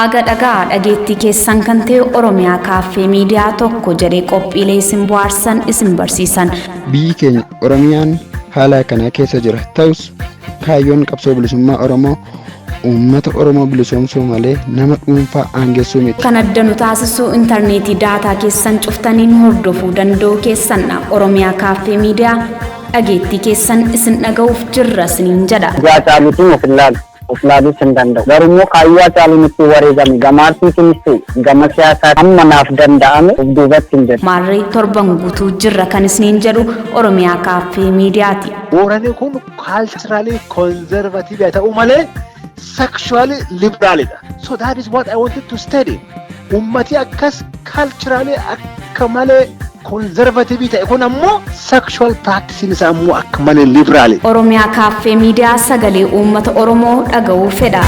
Aaga dhagaa dhageettii keessan kan ta'e Oromiyaa Kaaffee Miidiyaa tokko jedhee qophiilee isin bohaarsan, isin barsiisan. Biyyi keenya Oromiyaan haala akkanaa keessa jira. Ta'us kaayyoon qabsoo bilisummaa Oromoo uummata Oromoo bilisoomsuu malee nama dhuunfaa aangessuu miti. Kan adda nu taasisu intarneetii daataa keessan cuftaniin hordofuu danda'uu keessanidha. Oromiyaa Kaaffee Miidiyaa, dhageettii keessan isin dhaga'uuf jirra isiniin jedha. Haacaaluutiin of ilaalu. Of ilaaluus hin danda'u. Garuu immoo kaayyoo Hacaaluun ittiin wareegame gama aartiitiinis ta'e gama siyaasaa hamma naaf danda'ame of duubatti hin jedhu. Maarree, torban guutuu jirra kan isiniin jedhu Oromiyaa Kaaffee Miidiyaati. Boorani kun culturally conservative haa ta'u malee sexually liberalidha. So that is what I wanted to study. Ummati akkas culturally akka malee conservative ta'e kun ammoo sexual practicing isaa ammoo akka malee liberalidha. Oromiyaa Kaaffee Miidiyaa, sagalee uummata Oromoo dhaga'uu fedha.